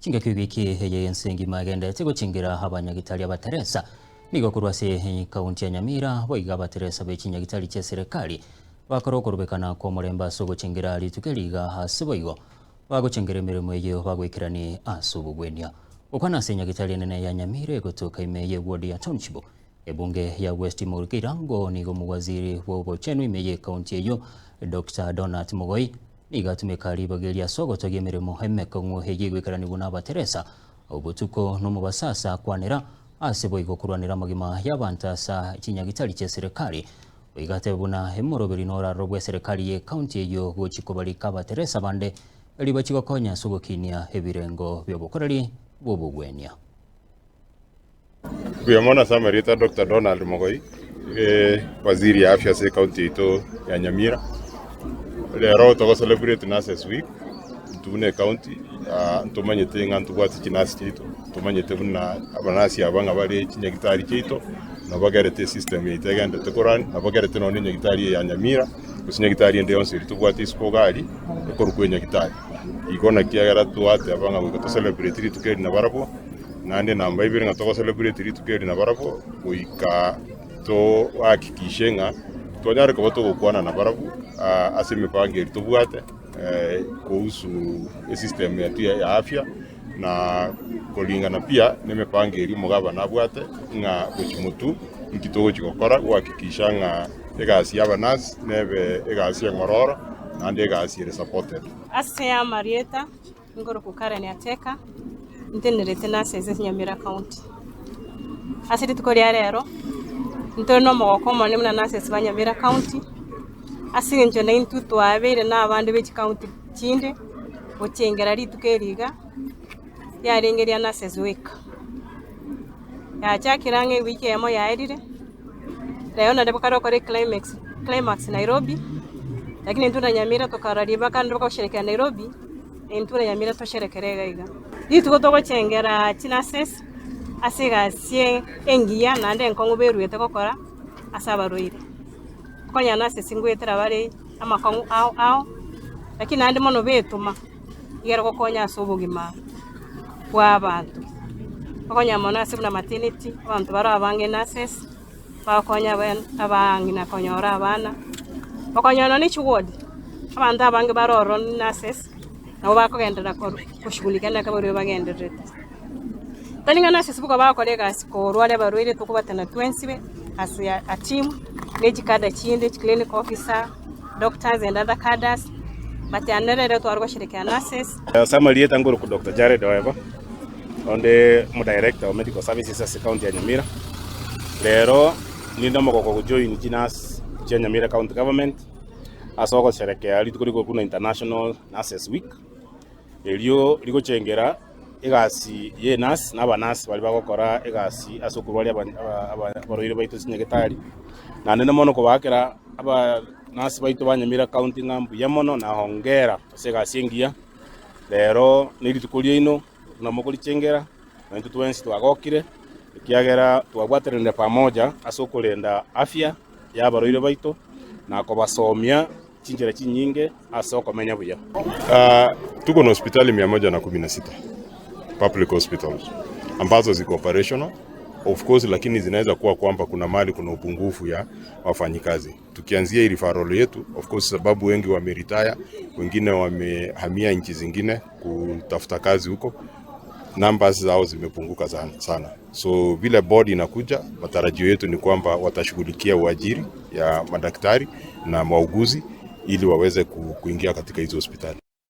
Chingaki ewiki eye y'ense engima egenderete gochingera abanyagitari abateresa nigo korwa ase ekaunti ya Nyamira boigo abateresa be chinyagitari chi'eserekari bakora okorubekana kw'omorembe ase ogochingera rituko eri iga ase boigo bagochengera emeremo eyio bagoikerani ase obogwenia. Gokwana ase enyagitari enene ya Nyamira egotoka ime y'eward ya Township Ebunge ya West Mugirango nigo omowaziri bw'obochenu ime y'ekaunti eyio Doctor Donat Mogoi nigo atumeka ribaga eri ase ogotogia emeremo emekong'u eyio egoikaranigwa n'abateresa obotuko n'omobasa ase akwanera ase boigo korwanera amagima y'abanto ase chinyagitari chi'eserekari. Boigo atebe buna emoroberi noraroro bw'eserekari y'ekaunti eyio gochi kobarika abateresa bande erio bachie gokonya ase ogokinia ebirengo bi'obokoreri bw'obogwenia. Mbuya mono ase amarieta a Doctor Donald Mogoi, waziri ya afya ase ecounty yaito ya Nyamira. Rero togo celebrate nurses week, intwe buna ecounty ntomanyete ng'a ntobwate chinurse chiaito, ntomanyete buna abanurse aba ng'a bare chinyagitari chiaito, nabo bagerete esystem yaito egenderete ko run, nabo bagerete nonye enyagitari eye ya Nyamira, gose nyagitari ende yonsi eria tobwate isiko iga aria, ekorokwa enyagitari. Igo naki ekero twateba ng'a goika to celebrate rituko eri nabarabwo. Naende namba ibere ng'a togo celebrate rituko eri nabarabwo goika tohakikishe ng'a twanyare koba togokwana nabarabwo ase emipango eria tobwate kuhusu esystem yetu ya afya na koringana pia na emepango eria omogabana abwate ng'a gochia motwe nki togochia gokora gohakikisha ng'a egasi ya abanurse nebe egasi eng'ororo naende egasi ere supported. Ase amarieta Nkorokwa Karen Ateka, ntenerete nase ase Nyamira County. Ase rituko ria rero, ntore na omogoko omonene buna nurses ba Nyamira County, ase eng'encho naintwe twabeire na abande be chikaunti chinde, gochengera rituko eri iga, riarenge ria nurses week. Yachakire ang'e ewiki eyemo yaerire, rero naende bakare gokora eclimax climax Nairobi, lakini intwe na Nyamira tokarora ribaga naende bakagosherekea Nairobi, intwe na Nyamira tosherekere iga iga. Rituko togochengera chinurses ase egasi engiya naende enkong'u beruete gokora ase abarwaire. Okonyora nurses ngoetera bare amakong'u ao ao, lakini naende mono betoma igere gokonya ase obogima bwa abanto. Okonyora mono ase buna maternity, abanto bare abange nurses, bagokonya abang'ina konyora abana, okonyora nonye ne chiward, abanto abange bare ororo nurses, nabo bakogenderera koshughulikia naki abarwaire bagendererete. Tari ng'a nurses boka bagokora egasi korwaria abarwaire tokobatana twensi be as a team, ne chikada chinde, chiclinical officer, doctors and other cadres, but nere tware gosherekea nurses. Ase amarieta nkorokwa Doctor Jared Oeba, onde omodirector o medical services ase county ya Nyamira. Rero ninde omogoko gojoin chinurse chia Nyamira county government ase ogosherekea rituko rikorokwa buna International Nurses Week, erio rigochengera egasi ye nurse na abanurse baria bagokora egasi ase okorwaria abarwaire baito chinyagetari. Naende na mono kobaakera abanurse baito ba Nyamira county ng'a mbuya mono na hongera ase egasi engiya. Rero nerituko riaino buna mokorichengera, na intwe twensi twagokire, ekiagera twabwateranire pamoja ase okorenda afya y'abarwaire baito na kobasomia chinchera chinyinge ase okomenya buya. Tuko na hospitali mia moja na kumi na sita public hospitals ambazo ziko operational of course, lakini zinaweza kuwa kwamba kuna mahali kuna upungufu ya wafanyikazi. Tukianzia hii referral yetu of course, sababu wengi wameretire, wengine wamehamia nchi zingine kutafuta kazi huko, numbers zao zimepunguka sana, sana. So vile board inakuja, matarajio yetu ni kwamba watashughulikia uajiri ya madaktari na wauguzi ili waweze kuingia katika hizo hospitali.